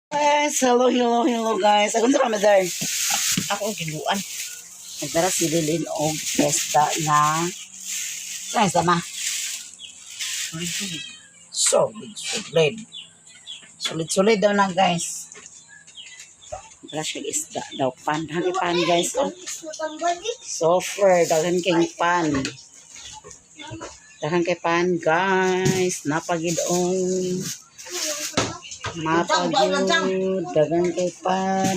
Guys, hello, hello, hello, guys. Ako sa kami there. Ako ang giluan. Nagdara si Lilin og pesta nga. Saan sama? Sulit-sulit. Solid, solid. Solid, solid daw na, guys. Nagdara siya isda daw pan. Daghan kay pan, guys. Oh. Sofer, daghan kay pan. Daghan kay pan, guys. Napagid ong. Mapagid. Daghan kay pan.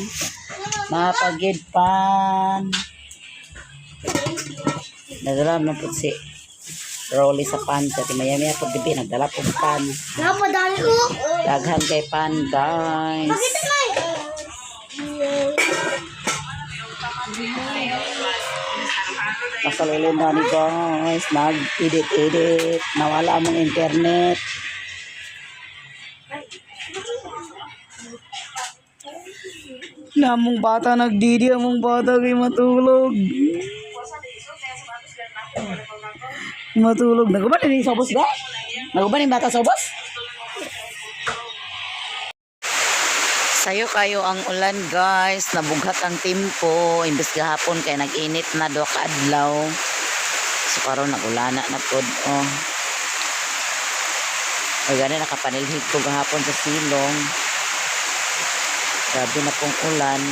Mapagid pan. Nagdala na po si Rolly sa pan. Sa maya maya po gabi, nagdala po pan. Napadali ko. Daghan kay pan, guys. Pakita kay. Nasalulun na ni guys. Nag-edit-edit. Nawala mong internet. Namong bata nagdidi, among bata kay matulog. Matulog. Naguban ni sobos ba? Naguban ni bata sobos? Sayo kayo ang ulan, guys. Nabughat ang timpo. Imbes gahapon kay nag-init na do kaadlaw. So karon nag-ulana na pod oh. Ay gani nakapanilhig ko gahapon sa silong. Grabe na pong ulan.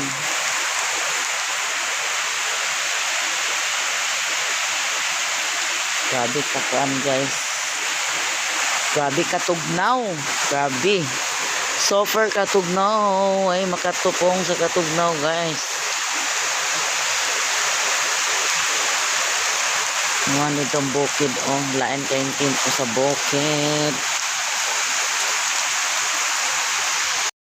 Grabe ka kuan, guys. Grabe katugnaw. Grabe. Suffer katugnaw. Ay makatupong sa katugnaw, guys. Mga nitong bukid oh. Lain kayong timpo sa bukid.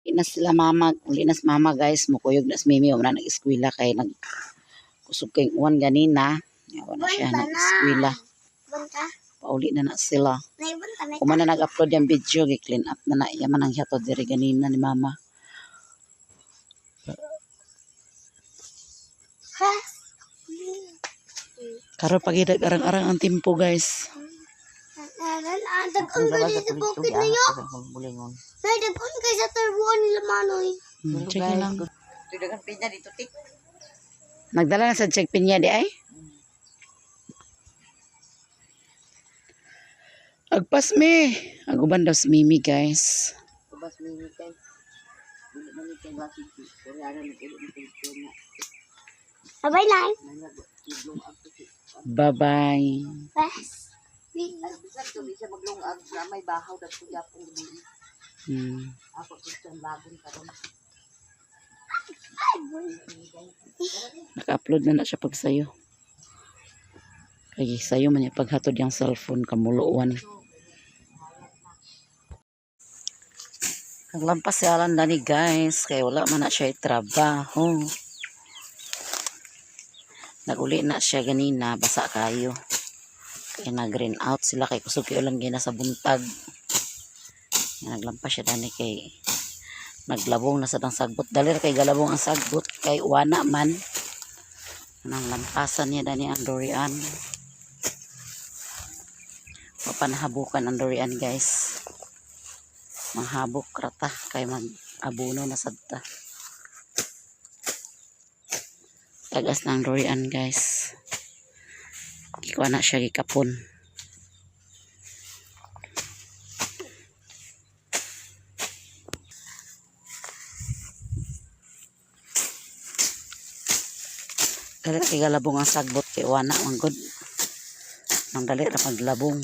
Uli na sila mama, uli na si mama, guys, mukuyog na si Mimi, wala nag-eskwela kay nag kusog kay uwan ganina. Wala na siya nag-eskwela. Banta. Pauli na na sila. Nay banta may. Kuma na nag-upload yung video, gi-clean up na na. Yaman ang hiyato diri ganina ni mama. Ha? Karon pag arang-arang ang timpo, guys. Ang dag-on ka sa bukid niyo. Nay dag-on kay sa turbuan nila manoy. Check lang. Tudagan pinya dito, tik. Nagdala na sa check pinya di ay. Agpas mi. Aguban daw si Mimi, guys. Ubas mini kay. Dili man ni kay basig. Koreano ni dili ni kay na. Abay lang. Bye-bye. Bes. Bisan to siya maglungag na may bahaw dagko yapong gabi. Ako Christian lagon karon. Naka-upload na na siya pag sayo. Kay sayo man niya paghatod yung cellphone kamuluan. Naglampas si Alan dani, guys, kay wala man na siya trabaho. Naguli na siya ganina, basa kayo. Kay nag-green out sila kay kusog kay ulan gina sa buntag. Naglampas siya dani kay naglabong na sa tang sagbot. Dali ra kay galabong ang sagbot kay wana man. Nang lampasan niya dani ang durian. Mapanahabukan ang durian, guys. Manghabok rata kay mag abono na sadta. Tagas ng durian, guys. Gikuha na siya gikapon. Dali kay galabong ang sagbot kay wana man gud. Nang dali ra maglabong.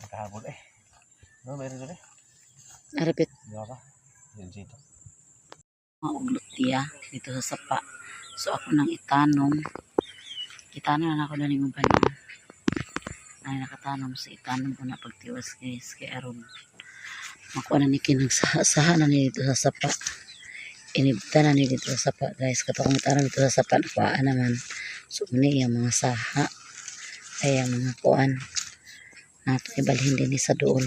Nakahabol eh. No, meron doon eh. Narapit Di ba? Yun dito. mga uglutya dito sa sapa. So ako nang itanom. Itanom na ako na ning uban. Ay nakatanom sa itanom ko na pagtiwas, guys, kay aron makuha na ni kinang saha, saha na ni dito sa sapa. Inibta na ni dito sa sapa, guys. Katong itanom dito sa sapa nakuhaan naman. So muni ang mga saha ay ang mga kuan nato ibalhin din ni sa dool.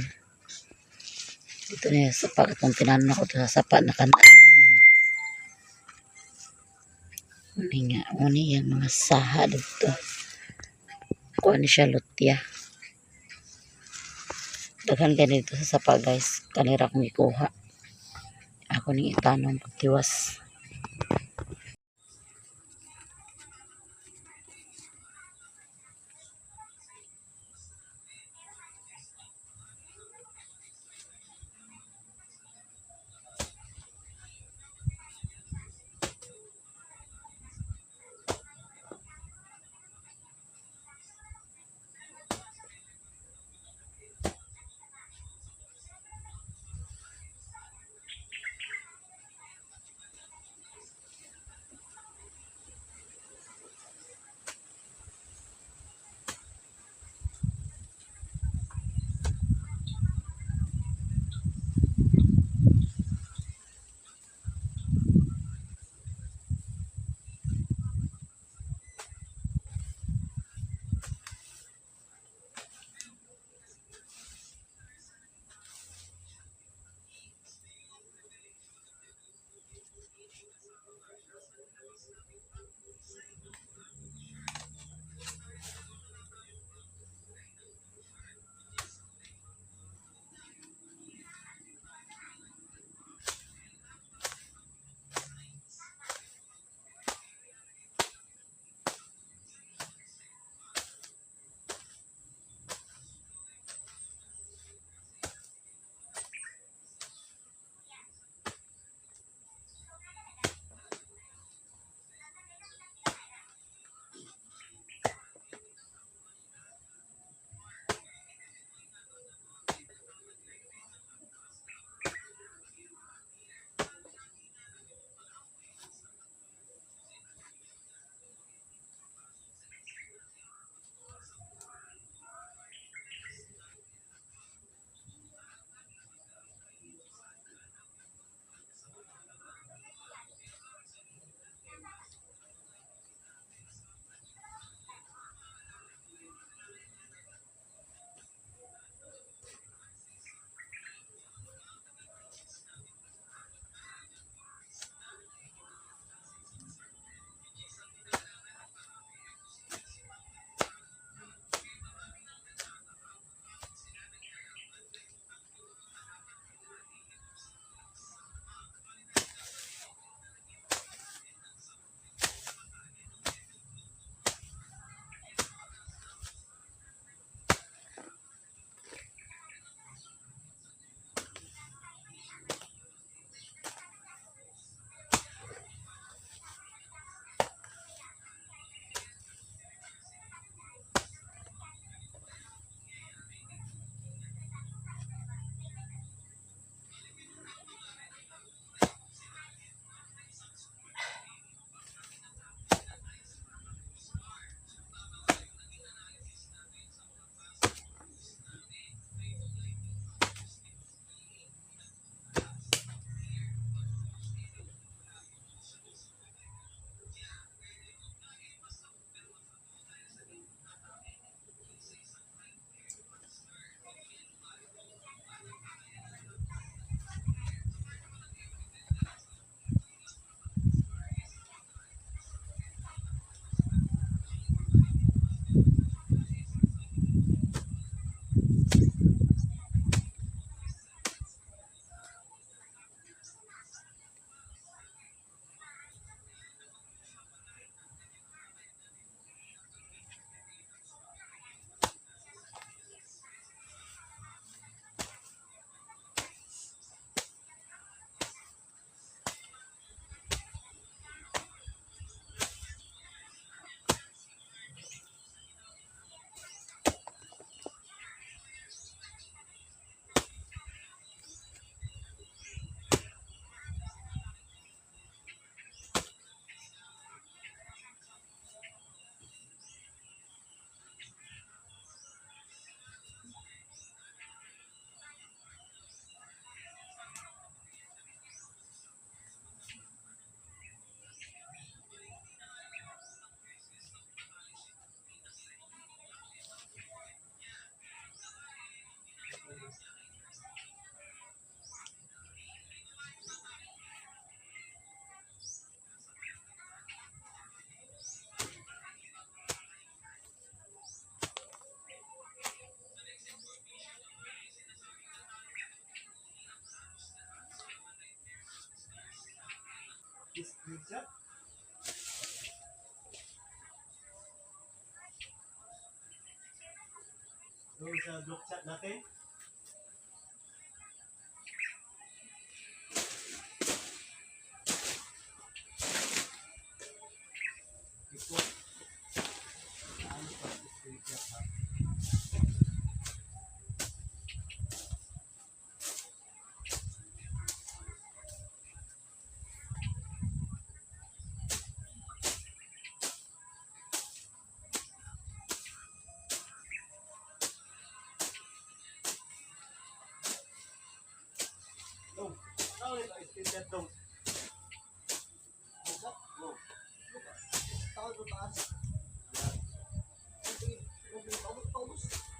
Dito na sa sapa katong tinanom ako dito sa sapa nakanaan naman. Uni nga, uni yung mga saha dito. Kuha ni siya lutya. Daghan ganito sa sapa, guys. Kanira kong ikuha. Ako ning itanom pagtiwas. Chat. Doon sa group chat natin. Ito. Ano pa? Screenshot ha? Dong. Tao nito, screenshot dong. Buka? Oh. Buka. Tao ito taas.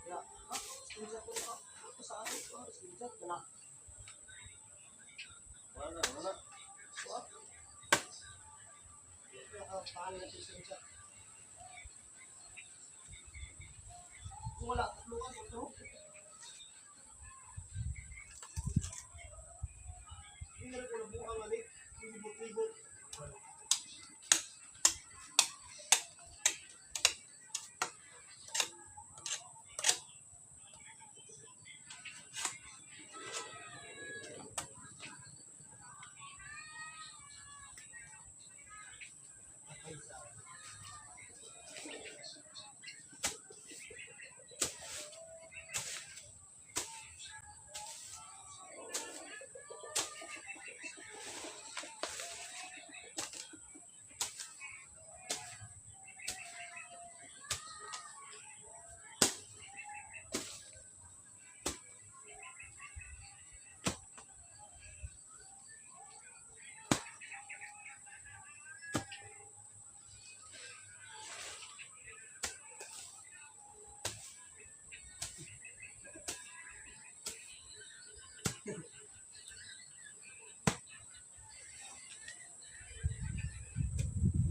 Ya. Ha? Screenshot ko ka. Sa akin, screenshot wala. Wala, wala. Wala. Paano natin screenshot? Kung wala, tatlo ka, tatlo. Hindi na rin ko nabuang ani. Libot-libot.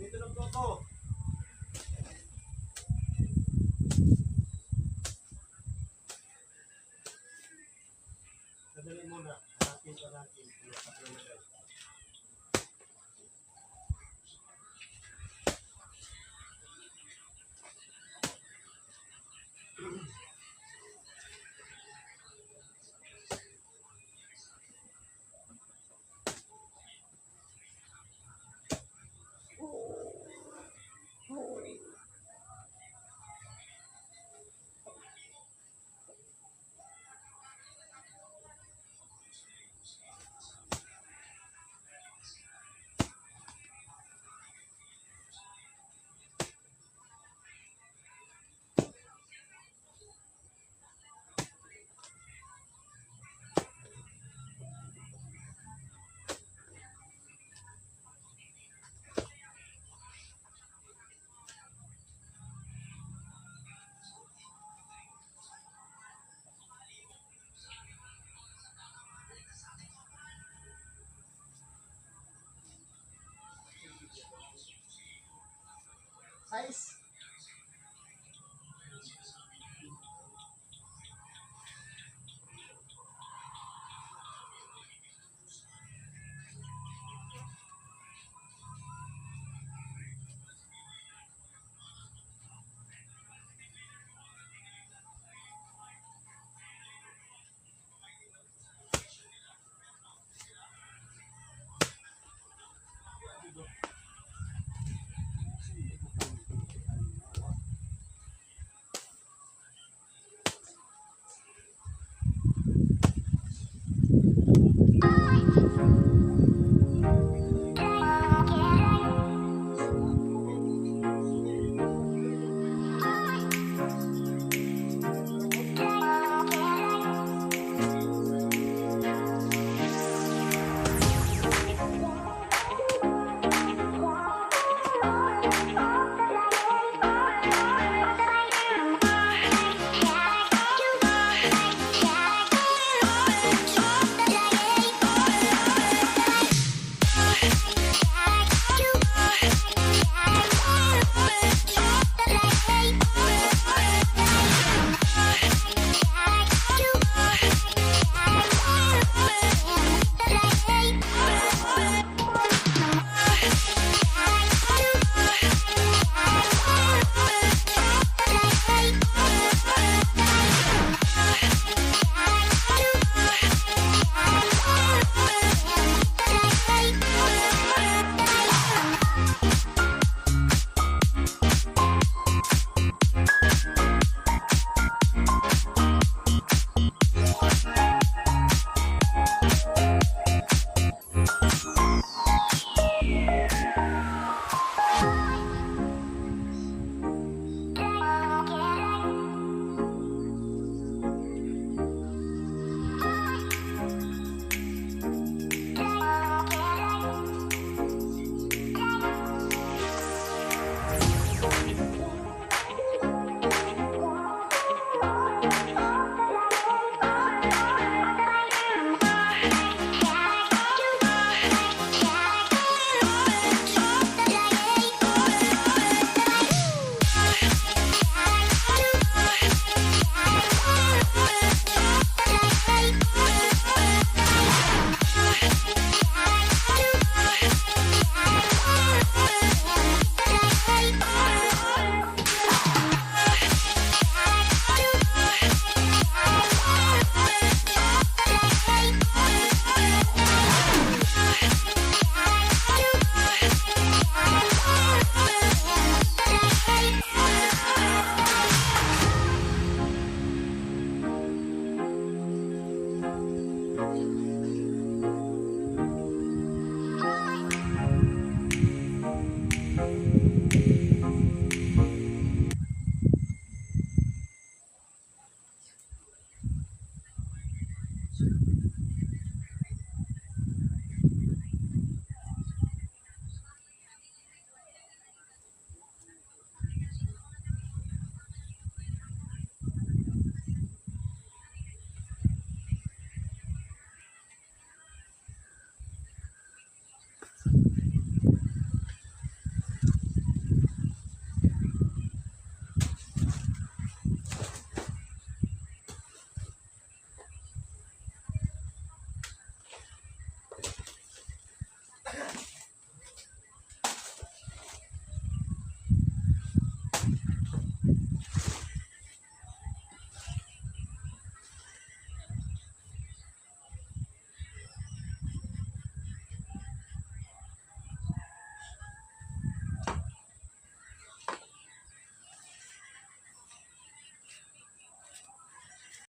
Dito lang po ako. Sadali muna. Hanapin pa natin. Kung saan na guys.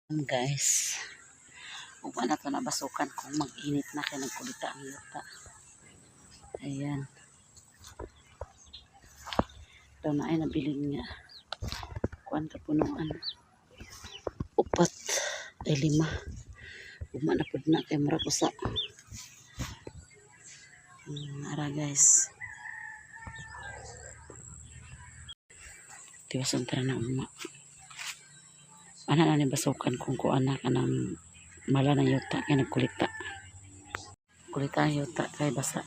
Guys, ugma na to nabasukan kung mag-init na kay nagkulita ang yuta. Ayan. Ito na ay nabilin nga. Kuan ka punuan. Upat ay lima. Ugma na pud na kay murag usa. Ara guys. Tiwason tara na ugma. Ana na ni basukan kung kuan na kanang mala na yuta kay nagkulita. Kulita ang yuta kay basa.